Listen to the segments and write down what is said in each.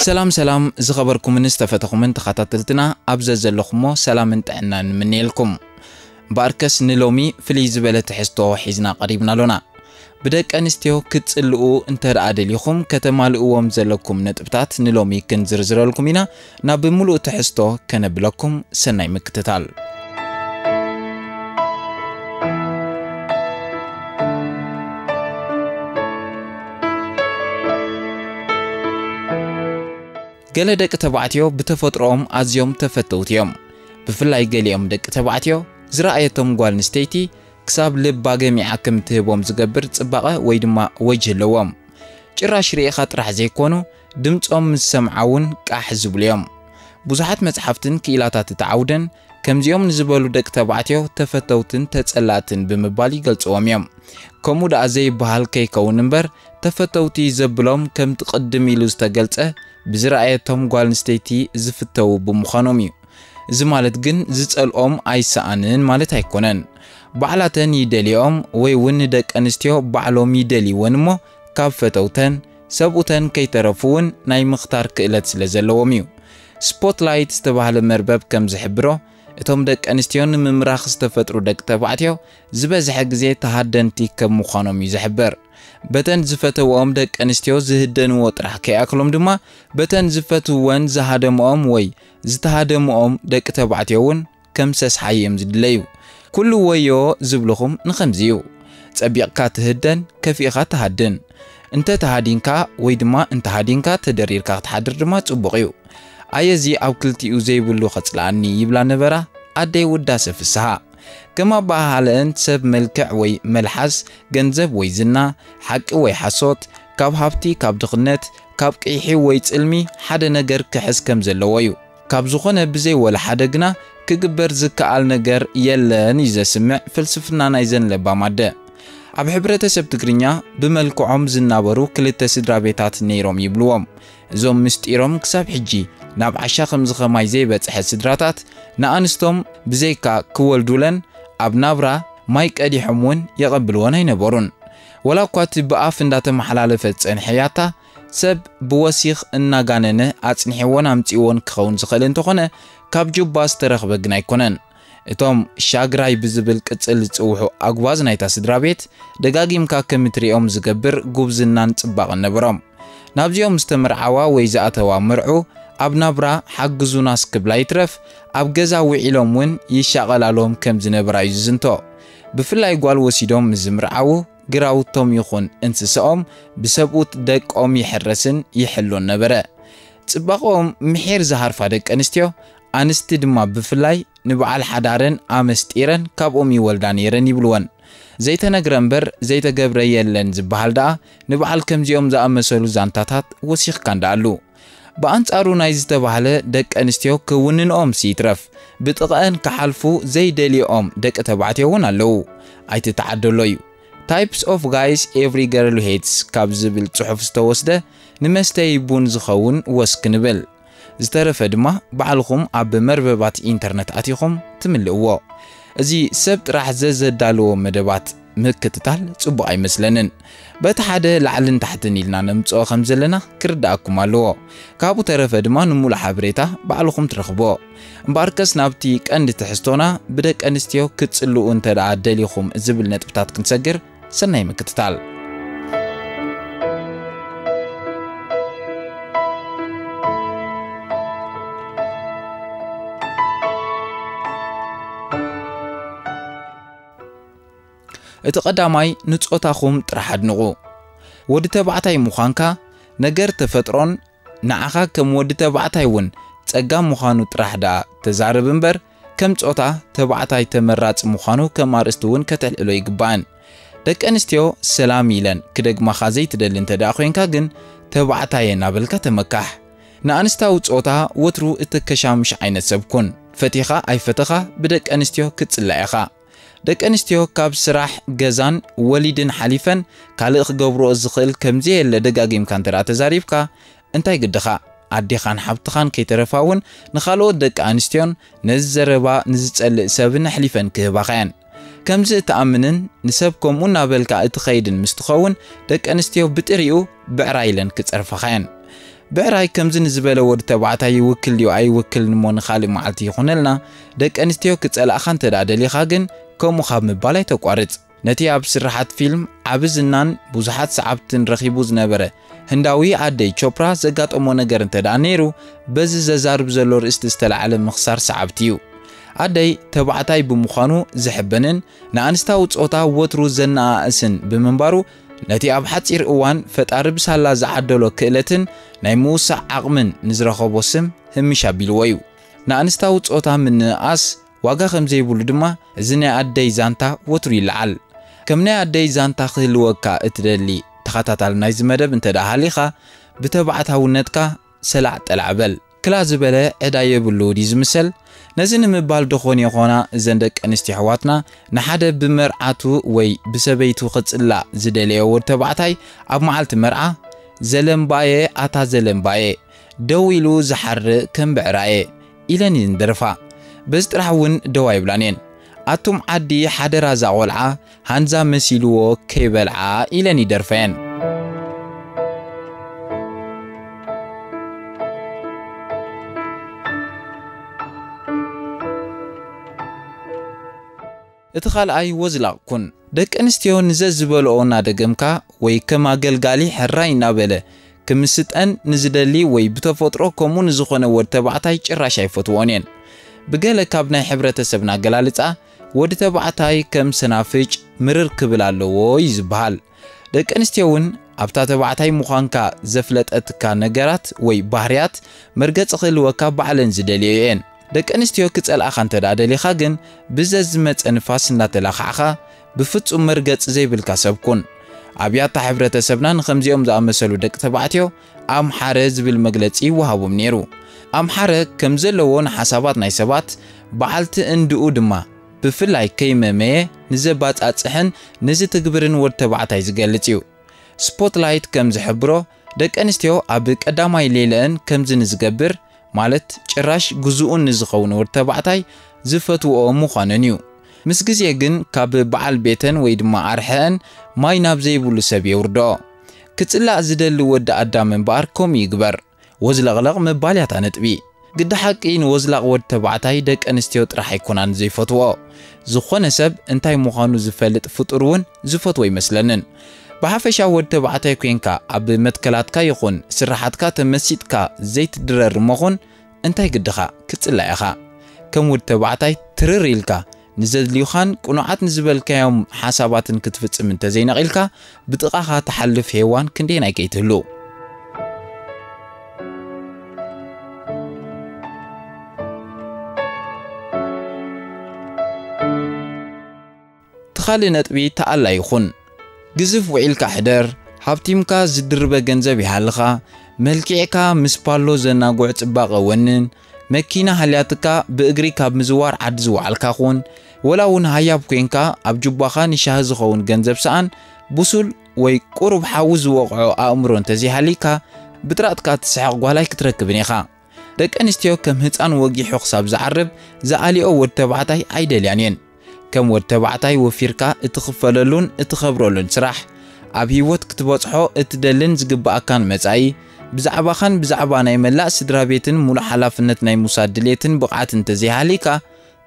ሰላም ሰላም ዝኸበርኩምን ዝተፈተኹምን ተኸታተልትና፣ ኣብ ዘዘለኹሞ ሰላምን ጥዕናን ንምንየልኩም። እምበኣርከስ ንሎሚ ፍልይ ዝበለ ትሕዝቶ ሒዝና ቀሪብና ኣሎና። ብደቂ ኣንስትዮ ክትጽልኡ እንተ ደኣ ደሊኹም፣ ከተማልእዎም ዘለኩም ነጥብታት ንሎሚ ክንዝርዝረልኩም ኢና። ናብ ምሉእ ትሕዝቶ ከነብለኩም፣ ሰናይ ምክትታል። ገለ ደቂ ተባዕትዮ ብተፈጥሮኦም ኣዝዮም ተፈተውቲ እዮም። ብፍላይ ገሊኦም ደቂ ተባዕትዮ ዝረኣየቶም ጓል ኣንስተይቲ ክሳብ ልባ ገሚዓ ከም ትህቦም ዝገብር ጽባቐ ወይ ድማ ወጅህ ኣለዎም። ጭራሽ ርኢኻ ጥራሕ ዘይኮኑ፣ ድምጾም ምስ ሰምዓ እውን ቃሕ ዝብሉ እዮም። ብዙሓት መጽሓፍትን ክኢላታት እቲ ዓውደን ከምዚኦም ንዝበሉ ደቂ ተባዕትዮ ተፈተውትን ተጸላእትን ብምባል ይገልጽዎም እዮም። ከምኡ ደኣ ዘይበሃል ከይከውን እምበር፣ ተፈተውቲ ዘብሎም ከምቲ ቅድም ኢሉ ዝተገልጸ ብዝረኣየቶም ጓል ኣንስተይቲ ዝፍተዉ ብምዃኖም እዩ። እዚ ማለት ግን ዝጸልኦም ኣይሰኣንን ማለት ኣይኮነን። ባዕላተን ይደልዮም ወይ እውን ንደቂ ኣንስትዮ ባዕሎም ይደልይወን እሞ፣ ካብ ፈተውተን፣ ሰብኡተን ከይተረፉ እውን ናይ ምኽታር ክእለት ስለ ዘለዎም እዩ። ስፖትላይት ዝተባህለ መርበብ ከም ዝሕብሮ፣ እቶም ደቂ ኣንስትዮ ንምምራኽ ዝተፈጥሩ ደቂ ተባዕትዮ ዝበዝሐ ግዜ ተሃደንቲ ከም ምዃኖም እዩ ዝሕበር። በተን ዝፈተውኦም ደቂ ኣንስትዮ ዝህደንዎ ጥራሕ ከይኣክሎም ድማ፣ በተን ዝፈትውወን ዝሃደምኦም ወይ ዝተሃደምኦም ደቂ ተባዕትዮ እውን ከም ሰስሓይ እዮም ዝድለዩ። ኩሉ ወዮ ዝብልኹም ንኸምዚ እዩ። ጸቢቕካ ትህደን፣ ከፊእኻ ትሃድን። እንተ ተሃዲንካ ወይ ድማ እንተ ሃዲንካ ተደሪርካ ክትሓድር ድማ ጽቡቕ እዩ። ኣየ እዚ ኣብ ክልቲኡ ዘይብሉ ከጽልኣኒ ይብላ ነበራ ኣደይ ውዳሰ ፍስሃ። ከም ኣበሃህለአን ሰብ መልክዕ ወይ መልሓስ፣ ገንዘብ ወይ ዝና፣ ሓቂ ወይ ሓሶት፣ ካብ ሃብቲ ካብ ድኽነት፣ ካብ ቅይሒ ወይ ጽልሚ ሓደ ነገር ክሕዝ ከም ዘለዎ እዩ። ካብ ዝኾነ ብዘይ ወላ ሓደ ግና ክግበር ዝከኣል ነገር የለን እዩ ዘስምዕ ፍልስፍና ናይዘን ለባም ኣደ። ኣብ ሕብረተሰብ ትግርኛ ብመልክዖም ዝናበሩ ክልተ ስድራ ቤታት ነይሮም ይብልዎም። እዞም ምስጢሮም ክሳብ ሕጂ ናብ ዓሻ ከም ዝኸማይ ዘይበጽሐ ስድራታት ንኣንስቶም ብዘይካ ክወልዱለን ኣብ ናብራ ማይ ቀዲሖም እውን የቐብልወን ኣይነበሩን። ወላ እኳ እቲ ብኣፍ እንዳተመሓላለፈ ዝጸንሐ ያታ ሰብ ብወሲኽ እናጋነነ ኣጽኒሕዎን ኣምጺእዎን ክኸውን ዝኽእል እንተኾነ፣ ካብ ጁባ ዝተረኽበ ግን ኣይኮነን። እቶም ሻግራይ ብዝብል ቅጽል ዝጽውሑ ኣጉባዝ ናይታ ስድራ ቤት፣ ደጋጊምካ ከም እትሪኦም ዝገብር ጉብዝናን ጽባቐን ነበሮም። ናብዚኦም ዝተመርዓዋ ወይ ዝኣተዋ መርዑ፣ ኣብ ናብራ ሓግዙናስ ክብላ ይትረፍ፣ ኣብ ገዛ ውዒሎም እውን ይሻቐላሎም ከም ዝነበራ እዩ ዝዝንቶ። ብፍላይ ጓል ወሲዶም ምስ ዝምርዓዉ፣ ግራውቶም ይኹን እንስሳኦም ብሰብኡት ደቆም ይሕረስን ይሕሎን ነበረ። ጽባቐኦም ምሒር ዝሃርፋ ደቂ ኣንስትዮ፣ ኣንስቲ ድማ ብፍላይ ንበዓል ሓዳረን ኣመስጢረን ካብኦም ይወልዳ ነይረን ይብልወን። ዘይተነግረ እምበር ዘይተገብረ የለን ዝበሃል ደኣ፣ ንበዓል ከምዚኦም ዝኣመሰሉ ዛንታታት ወሲኽካ እንዳኣሉ። ብኣንጻሩ ናይ ዝተባህለ ደቂ ኣንስትዮ ክውንንኦም ይትረፍ፣ ብጥቕአን ክሓልፉ ዘይደልዮም ደቂ ተባዕትዮ እውን ኣለዉ። ኣይትተዓደሎ እዩ። Types of guys every girl hates ካብ ዝብል ጽሑፍ ዝተወስደ ንመስተዪ ቡን ዝኸውን ወስ ክንብል። ዝተረፈ ድማ ባዕልኹም ኣብ መርበባት ኢንተርነት ኣቲኹም ትምልእዎ። እዚ ሰብ ጥራሕ ዘዘዳልዎ መደባት ምክትታል ጽቡቕ ኣይመስለንን። በቲ ሓደ ላዕልን ታሕትን ኢልና ነምጽኦ ከም ዘለና ክርድኣኩም ኣለዎ። ካብኡ ተረፈ ድማ ንሙሉእ ሓበሬታ ባዕልኹም ትረኽብዎ። እምበኣርከስ ናብቲ ቀንዲ ትሕዝቶና ብደቂ ኣንስትዮ ክትጽልኡ እንተ ደኣ ደሊኹም ዝብል ነጥብታት ክንሰግር ሰናይ ምክትታል። እቲ ቀዳማይ ንጾታኹም ጥራሕ ኣድንቑ። ወዲ ተባዕታይ ምዃንካ ነገር ተፈጥሮን ንዓኻ ከም ወዲ ተባዕታይ እውን ጸጋ ምዃኑ ጥራሕ ደኣ ተዛረብ እምበር፣ ከም ጾታ ተባዕታይ ተመራጺ ምዃኑ ከም ኣርእስቲ እውን ከተልዕሎ ይግባእን። ደቂ ኣንስትዮ ሰላም ኢለን ክደግማኻ ዘይትደሊ እንተ ደኣ ኮይንካ ግን፣ ተባዕታየ እናበልካ ተመካሕ። ንኣንስታዊ ጾታ ወትሩ እተከሻምሽ ዓይነት ሰብ ኩን። ፈቲኻ ኣይፈተኻ ብደቂ ኣንስትዮ ክትጽላእ ኢኻ። ደቂ ኣንስትዮ ካብ ስራሕ፣ ገዛን ወሊድን ሓሊፈን ካልእ ክገብርኦ ዝኽእል ከም ዘየለ ደጋጊምካ እንተ ደኣ ተዛሪብካ፣ እንታይ ግድኻ? ኣዴኻን ሓብትኻን ከይተረፋ እውን ንኻልኦት ደቂ ኣንስትዮን ነዚ ዘረባ ንዝጸልእ ሰብን ኣሕሊፈን ክህባኻ እየን። ከምዚ እትኣምንን ንሰብ ከምኡ እናበልካ እትኸይድን ምስ ትኸውን፣ ደቂ ኣንስትዮ ብጥሪኡ ብዕራይ ኢለን ክጸርፋኻ እየን። ብዕራይ ከምዚ ንዝበለ ወዲ ተባዕታይ ይውክል ድዩ ኣይውክልን እሞ ንኻልእ መዓልቲ ይኹነልና። ደቂ ኣንስትዮ ክጸላእኻ እንተ ደኣ ደሊኻ ግን ከምኡ ካብ ምባል ኣይተቋርጽ። ነቲ ኣብ ስርሓት ፊልም ዓቢ ዝናን ብዙሓት ሰዓብትን ረኺቡ ዝነበረ ህንዳዊ ኣደይ ቾፕራ ዘጋጠሞ ነገር እንተ ደኣ ነይሩ፣ በዚ ዘዛርብ ዘሎ ርእስቲ ዝተላዕለ ምኽሳር ሰዓብቲ እዩ። ኣደይ ተባዕታይ ብምዃኑ ዝሕበንን ንኣንስታዊ ጾታ ወትሩ ዘነኣእስን ብምንባሩ፣ ነቲ ኣብ ሓጺር እዋን ፈጣሪ ብሳላ ዝዓደሎ ክእለትን ናይ ምውሳእ ዓቕምን ንዝረኸቦ ስም ህምሽ ኣቢልዎ እዩ። ንኣንስታዊ ጾታ ምንእኣስ ዋጋ ከም ዘይብሉ ድማ እዚ ናይ ኣደይ ዛንታ ወትሩ ይለዓል። ከም ናይ ኣደይ ዛንታ ክህልወካ እትደሊ ተኸታታሊ ናይዚ መደብ እንተ ደኣ ሃሊኻ፣ ብተባዕታውነትካ ሰላዕ ጠላዕ በል። ክላ ዝበለ ዕዳ የብሉ ድዩ ዝምሰል? ነዚ ንምባል ደኾን ይኾና እዘን ደቂ ኣንስትዮ ኣሕዋትና ንሓደ ብመርዓቱ ወይ ብሰበይቱ ክጽላእ ዝደለዮ ወዲ ተባዕታይ ኣብ መዓልቲ መርዓ፣ "ዘለምባየ ኣታ ዘለምባየ፣ ደው ኢሉ ዝሓርእ ከም ብዕራየ" ኢለን እየን ዝደርፋ። በዚ ጥራሕ እውን ደው ኣይብላን እየን። ኣቱም ዓዲ ሓደራ እዛ ቆልዓ ሃንዛ መሲልዎ ከይበልዓ ኢለን ይደርፋ እየን። እቲ ካልኣይ ወዝላቕ ኩን። ደቂ ኣንስትዮ ንዘዝበልኦ እናደገምካ ወይ ከም ኣገልጋሊ ሕራይ እናበለ ክምስጠን ንዝደሊ ወይ ብተፈጥሮ ከምኡ ንዝኾነ ወዲ ተባዕታይ ጭራሽ ኣይፈትዎን እየን። ብገለ ካብ ናይ ሕብረተሰብና ኣገላልጻ ወዲ ተባዕታይ ከም ሰናፍጭ ምርር ክብል ኣለዎ እዩ ዝበሃል። ደቂ ኣንስትዮ እውን ኣብታ ተባዕታይ ምዃንካ ዘፍለጠትካ ነገራት ወይ ባህርያት መርገጺ ክህልወካ ባዕለን ዝደልዮ እየን። ደቂ ኣንስትዮ ክጸልኣኻ እንተ ደኣ ደሊኻ ግን ብዘዝመጸ ንፋስ እንዳተላኻዕኻ ብፍጹም መርገጺ ዘይብልካ ሰብ ኩን። ኣብ ያታ ሕብረተሰብና ንኸምዚኦም ዝኣመሰሉ ደቂ ተባዕትዮ ኣምሓረ ዝብል መግለጺ ይወሃቦም ነይሩ። ኣምሓረ ከም ዘለዎ ንሓሳባት ናይ ሰባት በዓልቲ እንድኡ ድማ ብፍላይ ከይመመየ ንዘባጻጽሕን ንዝትግብርን ወድ ተባዕታይ ዝገልጽ እዩ። ስፖትላይት ከም ዝሕብሮ ደቂ ኣንስትዮ ኣብ ቀዳማይ ሌለአን ከምዚ ንዝገብር ማለት ጭራሽ ግዙኡን ንዝኸውን ወድ ተባዕታይ ዝፈትውኦ ምዃነን እዩ። ምስ ግዜ ግን ካብ በዓል ቤተን ወይ ድማ ኣርሐአን ማይ ናብ ዘይብሉ ሰብ የውርድኦ። ክጽላእ ዝደሊ ወዲ ኣዳም እምበኣር ከምኡ ይግበር። ወዝለቕለቕ ምባል ያታ ነጥቢ። ግዲ ሓቂ ንወዝላቕ ወድ ተባዕታይ ደቂ ኣንስትዮ ጥራሕ ኣይኮናን ዘይፈትዎ። ዝኾነ ሰብ እንታይ ምዃኑ ዝፈልጥ ፍጡር እውን ዝፈትዎ ኣይመስለንን። ብሓፈሻ ወድ ተባዕታይ ኮንካ ኣብ መትከላትካ ይኹን ስራሓትካ ተመሲጥካ ዘይትድረር እሞ ኹን እንታይ ግድኻ ክጽላእ ኢኻ። ከም ወድ ተባዕታይ ትርር ኢልካ ንዘድልዩኻን ቅኑዓት ንዝበልካዮም ሓሳባትን ክትፍጽም እንተዘይነቒልካ ብጥቓኻ ትሓልፍ ሄዋን ክንደየናይ ከይትህሉ። እቲ ካልእ ነጥቢ ተኣላይ ይኹን። ግዝፍ ውዒልካ ሕደር፣ ሃብቲምካ ዝድርበ ገንዘብ ይሃልኻ፣ መልኪዕካ ምስ ፓሎ ዘናጉዕ ጽባቐ ወንን፣ መኪና ሃልያትካ ብእግሪ ካብ ምዝዋር ዓዲ ዝወዓልካ ኩን፣ ወላ እውን ሃያብ ኮንካ ኣብ ጁባኻ ንሻሂ ዝኸውን ገንዘብ ሰኣን፣ ብሱል ወይ ቁሩብ ሓዊ ዝወቕዖ ኣእምሮ እንተዘይሃልይካ፣ ብጥራጥካ ትስሕቕ ጓል ኣይክትረክብን ኢኻ። ደቂ ኣንስትዮ ከም ህጻን ወጊሑ ክሳብ ዝዓርብ ዝኣልዮ ወድ ተባዕታይ ኣይደልያን እየን። ከም ወድ ተባዕታይ ወፊርካ እትኽፈለሉን እትኸብረሉን ስራሕ፣ ኣብ ህይወት ክትበጽሖ እትደልን ዝግብኣካን መጻኢ፣ ብዛዕባኻን ብዛዕባ ናይ መላእ ስድራ ቤትን ሙሉእ ሓላፍነት ናይ ምውሳድ ድሌትን ብቕዓት እንተዘይሃልይካ፣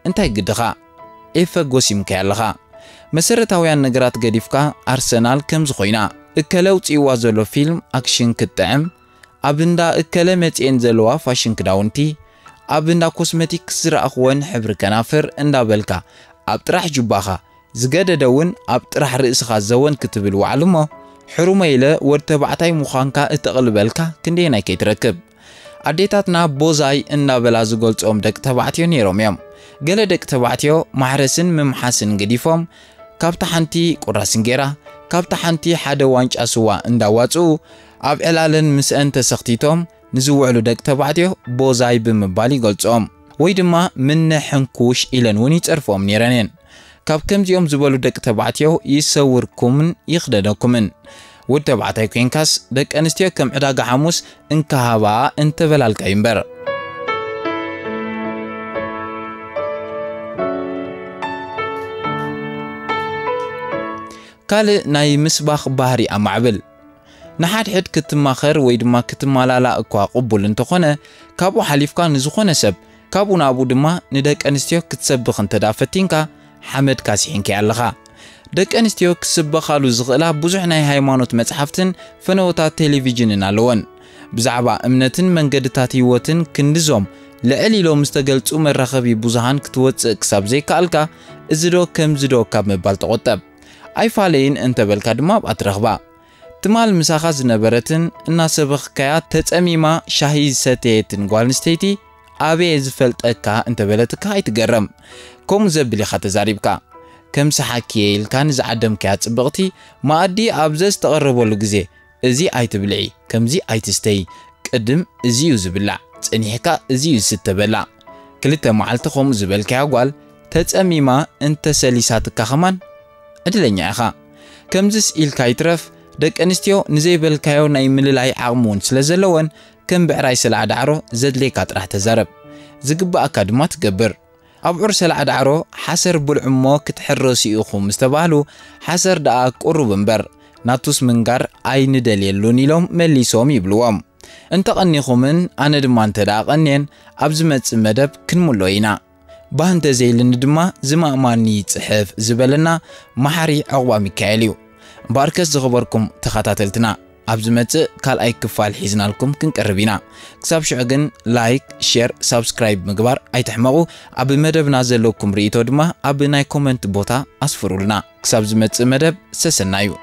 እንታይ ግድኻ? ኤፈ ጎሲምካያ ኣለኻ። መሰረታውያን ነገራት ገዲፍካ ኣርሰናል ከምዚ ኮይና፣ እከለ ኣውጺእዋ ዘሎ ፊልም ኣክሽን ክትጥዕም፣ ኣብ እንዳ እከለ መጺኤን ዘለዋ ፋሽን ክዳውንቲ፣ ኣብ እንዳ ኮስመቲክስ ዝረኣኽወን ሕብሪ ከናፍር እንዳበልካ ኣብ ጥራሕ ጁባኻ፣ ዝገደደ እውን ኣብ ጥራሕ ርእስኻ ዘወን ክትብል ዋዕል እሞ፣ ሕሩመ ኢለ ወድ ተባዕታይ ምዃንካ እተቕልበልካ ክንደየናይ ከይትረክብ። ኣዴታትና ቦዛይ እናበላ ዝገልጾም ደቂ ተባዕትዮ ነይሮም እዮም። ገለ ደቂ ተባዕትዮ ማሕረስን ምምሓስን ገዲፎም፣ ካብታ ሓንቲ ቁራስ እንጌራ፣ ካብታ ሓንቲ ሓደ ዋንጫ ስዋ እንዳዋጽኡ፣ ኣብ ዕላለን ምስአን ተሰኽቲቶም ንዝውዕሉ ደቂ ተባዕትዮ ቦዛይ ብምባል ይገልጾም። ወይ ድማ ምነ ሕንኩሽ ኢለን እውን ይጸርፍኦም ነይረን እየን። ካብ ከምዚኦም ዝበሉ ደቂ ተባዕትዮ ይሰውርኩምን ይኽደነኩምን። ወድ ተባዕታይ ኮንካስ ደቂ ኣንስትዮ ከም ዕዳጋ ሓሙስ እንካሃባ እንተበላልካ እዩ እምበር። ካልእ ናይ ምስባኽ ባህሪ ኣማዕብል። ንሓድሕድ ክትማኸር ወይ ድማ ክትማላላእ እኳ ቅቡል እንተኾነ፣ ካብኡ ሓሊፍካ ንዝኾነ ሰብ፣ ካብኡ ናብኡ ድማ ንደቂ ኣንስትዮ ክትሰብኽ እንተ ደኣ ፈቲንካ፣ ሓመድ ካሲሒንካዮ ኣለኻ። ደቂ ኣንስትዮ ክስበኻሉ ዝኽእላ ብዙሕ ናይ ሃይማኖት መጽሓፍትን ፈነወታት ቴሌቪዥንን ኣለወን። ብዛዕባ እምነትን መንገድታት ህይወትን ክንድዞም ልዕል ኢሎም ዝተገልጹ መራኸቢ ብዙሃን ክትወጽእ ክሳብ ዘይከኣልካ፣ እዚ ዶ ከምዚ ዶ ካብ ምባል ተቖጠብ። ኣይፋለይን እንተበልካ ድማ ኣብኣ ትረኽባ። ትማል ምሳኻ ዝነበረትን እናሰበኽካያ ተጸሚማ ሻሂ ዝሰተየትን ጓል ኣንስተይቲ፣ ኣበየ ዝፈልጠካ እንተበለትካ ኣይትገረም። ከምኡ ዘብል ኢኻ ተዛሪብካ። ከም ሰሓኪየ ኢልካ ንዝዓደምካያ ጽብቕቲ፣ መኣዲ ኣብ ዘዝተቐረበሉ ግዜ፣ እዚ ኣይትብልዒ፣ ከምዚ ኣይትስተዪ፣ ቅድም እዚ እዩ ዝብላዕ፣ ጸኒሕካ እዚ እዩ ዝስተ በላ። ክልተ መዓልቲ ከምኡ ዝበልካያ ጓል፣ ተጸሚማ እንተሰሊሳትካ ኸማን ዕድለኛ ኢኻ። ከምዚስ ኢልካ ይትረፍ፣ ደቂ ኣንስትዮ ንዘይበልካዮ ናይ ምልላይ ዓቕሚ እውን ስለ ዘለወን፣ ከም ብዕራይ ሰላዕ ዳዕሮ ዘድልየካ ጥራሕ ተዛረብ። ዝግብኣካ ድማ ትገብር። ኣብዑር ሰላዕ ዳዕሮ ሓሰር ብልዑ እሞ ክትሕረሱ ኢኹም ምስ ተባህሉ፣ ሓሰር ደኣ ቁሩብ እምበር፣ ናቱስ ምንጋር ኣይንደልየሉን ኢሎም መሊሶም ይብልዎም። እንተቐኒኹምን ኣነ ድማ እንተ ደኣ ቀንየን፣ ኣብ ዝመጽእ መደብ ክንምልኦ ኢና። ባህ እንተ ዘይልኒ ድማ ዝማእማኒ ይጽሕፍ ዝበለና መሓሪ ዕቑባ ሚካኤል እዩ። እምበኣርከስ ዝኸበርኩም ተኸታተልትና፣ ኣብ ዝመጽእ ካልኣይ ክፋል ሒዝናልኩም ክንቀርብ ኢና። ክሳብ ሽዑ ግን ላይክ፣ ሼር፣ ሳብስክራይብ ምግባር ኣይትሕመቑ። ኣብ መደብና ዘለኩም ርእይቶ ድማ ኣብ ናይ ኮመንት ቦታ ኣስፍሩልና። ክሳብ ዝመጽእ መደብ ሰሰናዩ።